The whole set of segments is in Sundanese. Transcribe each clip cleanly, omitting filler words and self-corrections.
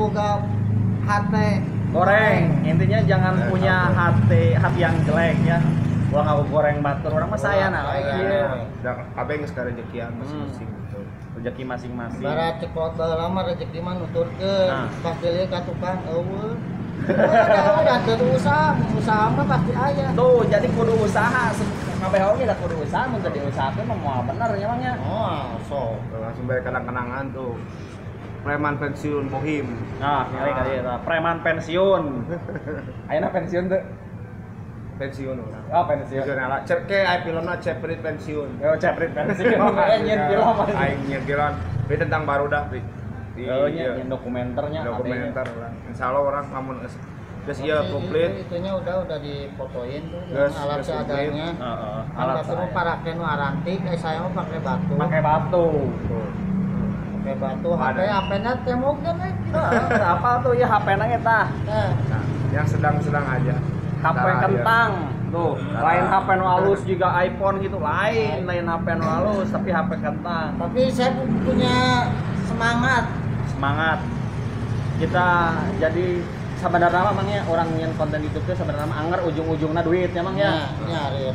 boga hate goreng. Intinya jangan punya hati yang jelek ya. Gua ngaku goreng batur orang mah saya nah kieu. Da kabeh geus karejekian masing-masing gitu. Rezeki masing-masing. Barat cekot baheula mah rezeki mah nuturkeun. Pas dilieu ka tukang eueuh. Udah teu usaha, usaha mah pasti aya. Tuh, jadi kudu usaha. Kabeh oge da kudu usaha mun teu diusahakeun mah moal bener nya mah nya. Oh, sok. Langsung balik kenang-kenangan tuh. Preman pensiun Bohim. Nah, kali kali eta preman pensiun. Ayeuna pensiun teu? Pensiun urang. Oh, pensiun. Pensiun ala cek aya filmna Ceprit Pensiun. Oh, Ceprit Pensiun. Aing nyeun film. Aing nyeun film. Ini tentang barudak di nya nyeun dokumenternya. Dokumenter urang. Insyaallah urang lamun geus ieu komplit. Itunya udah difotoin tuh alat seadanya. Heeh, alat seadanya. Parake nu arantik, saya mah pakai batu. Pakai batu. Pakai batu, HP-na temokkeun we. Apa tuh ya HP-na eta? Nah, yang sedang-sedang aja. HP kentang tuh, lain HP nu alus juga iPhone gitu, lain HP nu alus tapi HP kentang. Tapi saya punya semangat. Semangat. Kita jadi sebenarnya mah nya orang yang konten YouTube teh sebenarnya mah anger ujung-ujungna duit ya mang ya.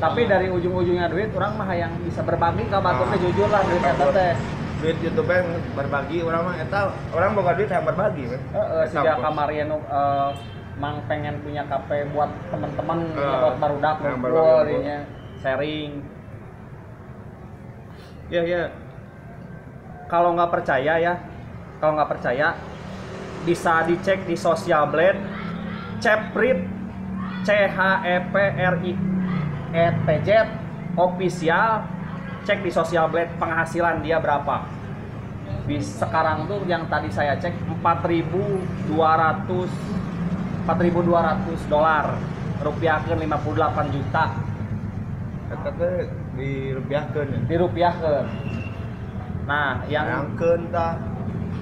Tapi dari ujung-ujungnya duit orang mah yang bisa berbagi ka batur teh jujur lah duit eta teh. Duit YouTube berbagi orang mah eta orang boga duit yang berbagi we. Heeh, sejak kamari nu mang pengen punya kafe buat teman-teman buat barudak ngumpul dinya sharing. Ya ya. Kalau nggak percaya ya, kalau nggak percaya bisa dicek di Social Blade Ceprit CHEPRIETPZ official, cek di Social Blade penghasilan dia berapa. Di sekarang tuh yang tadi saya cek $4.200 rupiahkeun 58 juta. Eta teh dirupiahkeun ya? Dirupiahkeun. Nah, yang bayangkeun tah.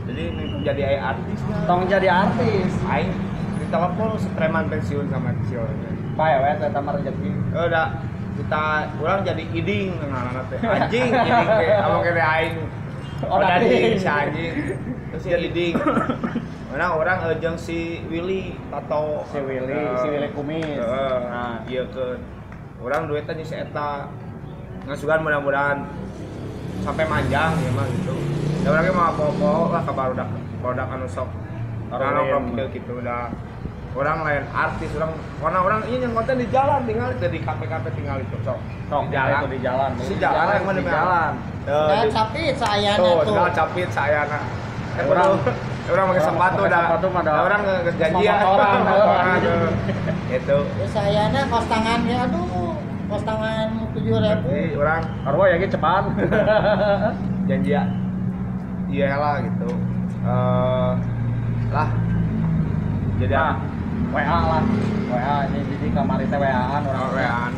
Jadi jadi aya artis nya. Tong jadi artis. Aing ditelepon si preman pensiun sama pensiunnya. Pae we eta mah rezeki. Udah kita urang jadi iding ngaranna teh. Anjing iding teh abang kene aing. Oh, dading si anjing. Terus jadi iding. Orang jeung si Willy tato si Willy kumis. Nah, ieu keun. Urang duitnya si eta. Ngasugan mudah-mudahan sampai manjang ya mah gitu. Ya orangnya mau apa-apa lah ke barudak anu sok. Nongkrong gitu udah. Orang lain artis, orang karena orang ini yang konten di jalan tinggal di kafe-kafe tinggal itu sok. Sok di jalan. Itu di jalan. Si jalan yang mana di jalan. Nah, capit sayana tuh. Tuh, capit sayana. Orang pakai sepatu dah. Orang geus janjian. Orang gitu. Ya sayana kos tangannya aduh, kos tangan 7.000. Orang arwah ya ge cepan. Janjian. Iyalah gitu. Lah. Jadi nah, WA lah. WA ini jadi kamari teh WA-an orang. Oh, WA-an,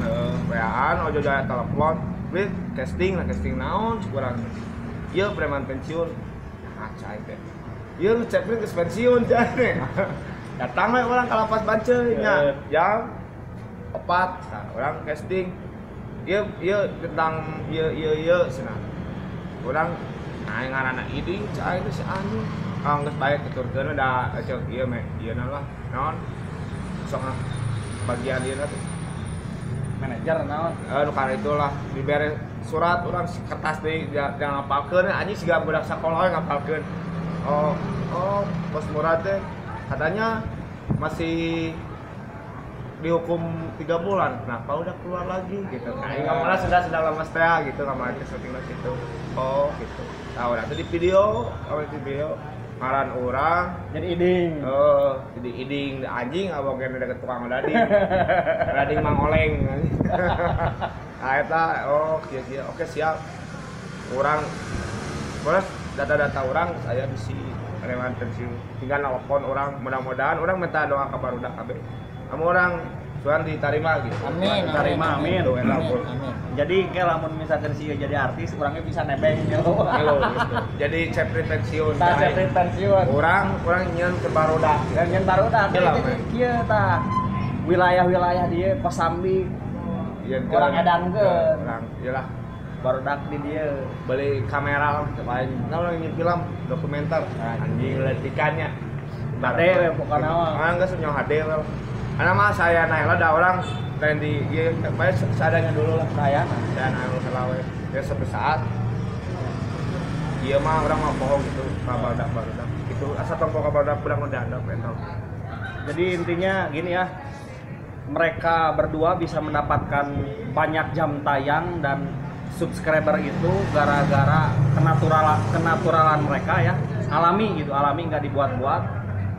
WA-an ojo jaya telepon. Wih, casting lah, casting naon kurang. Ieu preman pensiun. Nah, cai teh. Ieu nu ceprin geus pensiun cai. Datang we urang ka lapas Banceuy nya. Jam 4 nah, urang casting. Ieu ieu tentang ieu ieu ieu cenah. Urang nah ngaranna iding cai teh si anjing. Ah geus bae tuturkeun da cek ieu meh ieu lah naon. Sok bagian ieu teh manajer naon. Nu kana itulah dibere surat urang kertas deui jangan ngapalkeun anjing siga budak sakola we ngapalkeun. Oh, oh, Bos Murad teh katanya masih dihukum 3 bulan. Kenapa udah keluar lagi gitu. Nah, ini malah sudah lemes teh gitu kamari syuting gitu. Oh, gitu. Nah, urang teh di video, awal di video ngaran urang jadi iding. Oh, jadi iding anjing abang kene deket tukang odading. Odading Mang Oleng. Nah, eta oh kieu-kieu. Oke, siap. Urang terus data-data orang saya bisi preman pensiun. Tinggal nelpon orang, mudah-mudahan orang minta doa ka barudak kabeh. Kamu orang suan diterima gitu. Amin, diterima, amin. Amin. Amin. Amin. Jadi kayak lamun misalkan sih jadi artis, orangnya bisa nebeng gitu. Gitu. Jadi ceprit pensiun. Tah ceprit pensiun. Orang nyeun ke barudak. Nyeun barudak. Jadi kieu tah. Wilayah-wilayah dia Kosambi. Orang edankeun. Orang iyalah. Barudak di dia beli kamera lah lain. Nah, orang nyeun film dokumenter. Anjing letikannya. HD we pokona mah. Ah geus nyaho HD we. Ana mah saya naik lah da orang lain di ieu bae seadanya dulu lah. Saya naik heula we. Ya suatu saat ieu mah urang mah bohong gitu ka barudak-barudak. Gitu asa tong ka barudak urang udah handap eta. Jadi intinya gini ya. Mereka berdua bisa mendapatkan banyak jam tayang dan subscriber itu gara-gara kenaturalan mereka ya, alami gitu, alami nggak dibuat-buat.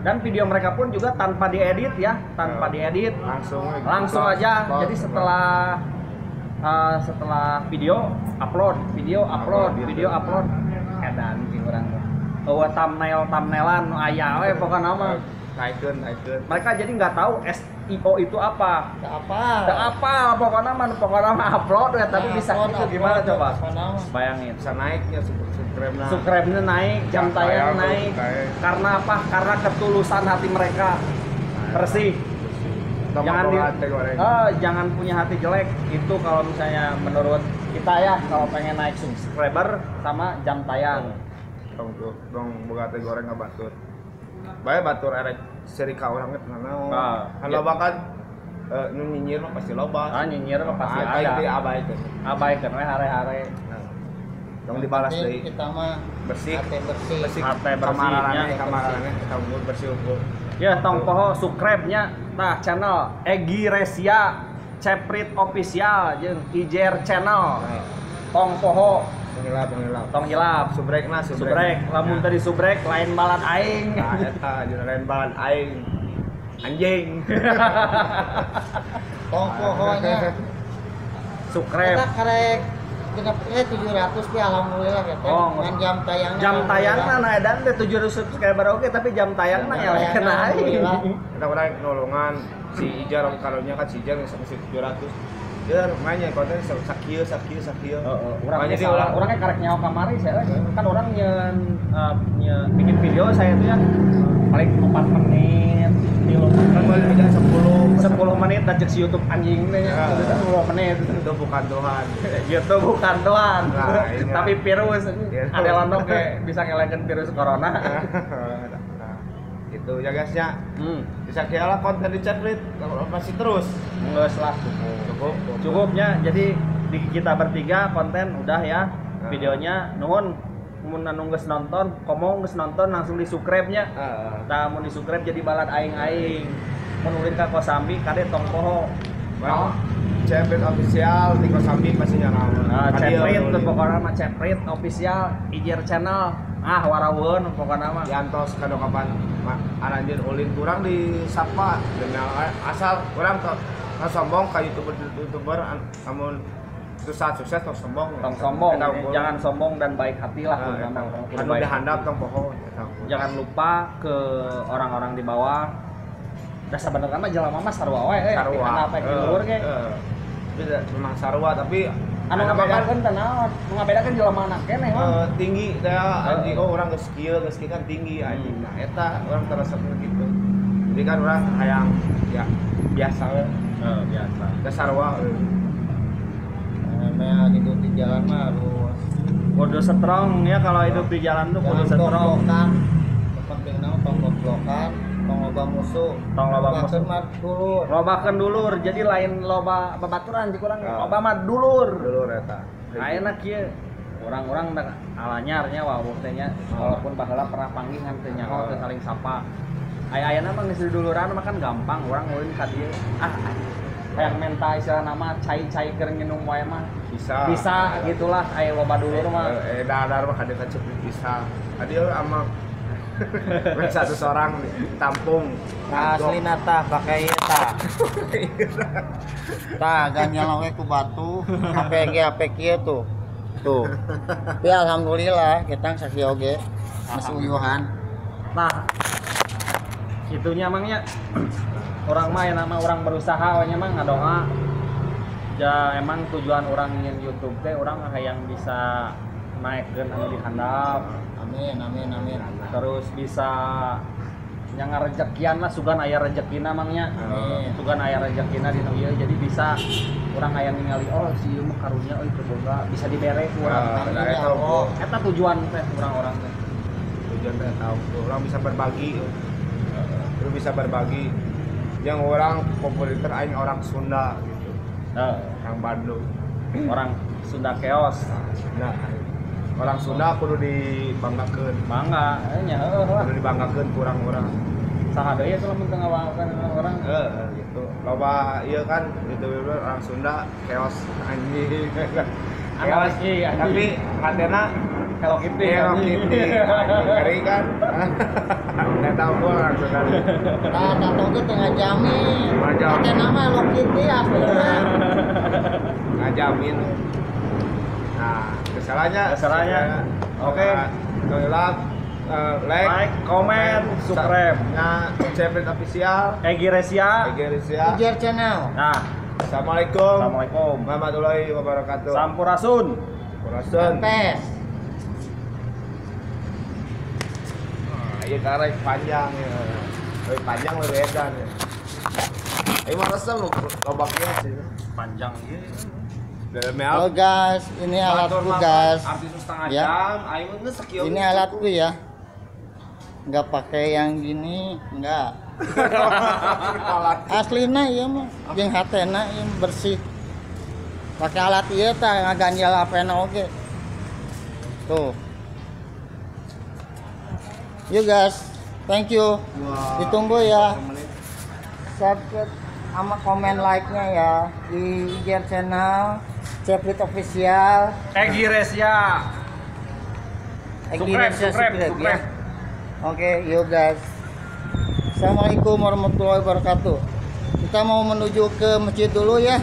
Dan video mereka pun juga tanpa diedit ya, tanpa diedit, langsung aja. Jadi setelah video upload, video upload, video upload, edan sih orang tuh. Oh, thumbnailan aya we pokokna mah. Naikeun. Mereka jadi nggak tahu SEO itu apa. Teu apa, pokokna mah upload ya, tapi bisa gitu gimana coba? Bayangin. Bisa naiknya subscribe-nya. Subscribe-nya naik, jam tayang naik. Karena apa? Karena ketulusan hati mereka. Bersih. Jangan punya hati jelek. Itu kalau misalnya menurut kita ya, kalau pengen naik subscriber sama jam tayang. Tong boga teh goreng ngabatur. Bae batur erek seri ka urang ge pernah naon. Kan loba kan nu nyinyir mah pasti loba. Ah nyinyir mah pasti ada. Abaikeun. Abaikeun we hare-hare. Tong dibalas deui. Kita mah bersih. Hate bersih. Hate bersih. Kamarane kita unggul bersih unggul. Ya tong poho subscribe-nya tah channel Egi Resia Ceprit Official jeung Ijer Channel. Tong poho Tong hilap. Subrekna, subrek. Lamun tadi subrek lain balad aing. Nah, eta jeung lain balad aing. Anjing. Tong pohonya. Subscribe. Kita karek genep 700 pi alhamdulillah ya teh. Ngan jam tayangna. Jam tayangna na edan teh 700 subscriber oke, tapi jam tayangna ya kena aing. Kita urang nolongan si Ijar karunya kan si Ijar geus 700. Ya lumayan konten sakieu. Heeh, urang jadi urangnya karek nyawa kamari saya kan orang nyen bikin video saya itu ya paling 4 menit, 3 kan 10 menit dan cek si YouTube anjing teh ya. 10 menit. Itu bukan Tuhan. YouTube bukan Tuhan. Nah, tapi virus ada landok kayak bisa ngelekeun virus corona. Nah, itu ya guysnya. Bisa kira lah konten di Ceprit kalau masih terus. Enggak lah cukupnya. Jadi di kita bertiga konten udah ya. Videonya nuhun mun anu geus nonton, komo geus nonton langsung di subscribe-nya. Tah mun di subscribe jadi balad aing-aing. Mun ulin ka Kosambi kade tong poho. Well, Ceprit Official di Kosambi pasti nyarawan. Nah, Ceprit tuh pokokna mah Ceprit Official Ijer Channel. Ah waraweun pokokna mah. Diantos kadokapan aranjeun ulin kurang disapa dengan asal urang sombong ka YouTuber namun saat sukses tong sombong. Tong sombong, jangan sombong dan baik hati lah terutama. Anu dihandap tong poho. Jangan lupa ke orang-orang di bawah. Da sabenerna mah jelema mah sarua we, sarua. Handap di luhur ge. Bisa memang sarua tapi anu ngabedakeun teh naon? Nu ngabedakeun jelema anak keneh mah. Tinggi teh anjing oh urang geus kieu geus kieu kan tinggi anjing. Nah eta urang terasa gitu. Jadi kan urang hayang ya biasa we. Biasa. Da sarua. Namanya hidup di jalan mah harus kudu strong ya, kalau hidup di jalan tuh kudu strong. Penting nama tong goblokan, tong loba musuh. Tong loba musuh. Dulur. Lobakeun dulur. Jadi lain loba babaturan jeung urang, loba mah dulur. Dulur eta. Ayeuna kieu orang-orang alanyarnya wawuh teh nya walaupun baheula pernah panggih ngan teu nyaho teu saling sapa. Aya-ayana mah geus diduluran mah kan gampang urang ulin ka dieu. Ah hayang menta istilah nama cai-cai keur nginum wae mah bisa gitulah aya loba dulur mah dadar mah kade kacepit bisa kadieu ama satu orang tampung aslina tah pake ieu tah tah ganyal we ku batu HP ge HP kieu tuh tapi alhamdulillah kita sakieu oge masih uyuhan. Nah itunya emangnya orang mah yang nama orang berusaha nya mah ngadoa ya emang tujuan orang yang YouTube teh orang hayang bisa naikkeun anu di handap. Amin amin amin. Terus bisa nya ngarejekian lah sugan aya rejekina mangnya. Amin. Sugan aya rejekina di nu ieu jadi bisa urang aya ningali oh si ieu mah karunya euy teu boga bisa dibere ku urang. Eta tujuan teh urang-orang teh. Tujuan teh tahu urang bisa berbagi. Kudu bisa berbagi. Yang orang populer aing orang Sunda gitu. Orang Bandung. Orang Sunda keos. Nah, orang Sunda kudu dibanggakeun. Bangga, nya heueuh lah. Kudu dibanggakeun kurang orang. Saha deui atuh lamun teu ngabanggakeun orang. Heeh, gitu. Loba ieu kan gitu orang Sunda keos anjing. Keos tapi hatena Hello Kitty. Hello Kitty. Ngeri kan? Nggak tahu gua orang Sunda. Nah, tato ge teu ngajamin. Hatena mah Hello Kitty aslina. Ngajamin. Nah, kesalahannya. Oke. Like, comment, subscribe. Nah, Ceprit Official, Egi Resia, Ujar Channel. Nah, Assalamualaikum. Assalamualaikum warahmatullahi wabarakatuh. Sampurasun. Sampurasun. Pes. Nah, iya karek panjang ya. Lebih panjang lebih edan ya. Ini mah resep lu lobaknya sih. Panjang gitu. Oh guys, ini alatku guys. Ya. Ini alatku ya. Nggak pakai yang gini, nggak. Aslina ya mah, yang hatena yang bersih. Pakai alat ieu tah ngaganjal HP-na oge. Tuh. Yuk guys, thank you. Ditunggu ya. Subscribe sama komen like-nya ya di IG channel Ceprit Official, Egi Resia. Egi Resia subscribe ya. Oke, yuk guys. Assalamualaikum warahmatullahi wabarakatuh. Kita mau menuju ke masjid dulu ya.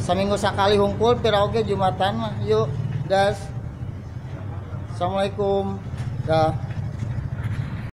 Seminggu sekali hungkul pira oge Jumatan mah. Yuk guys. Assalamualaikum. Dah.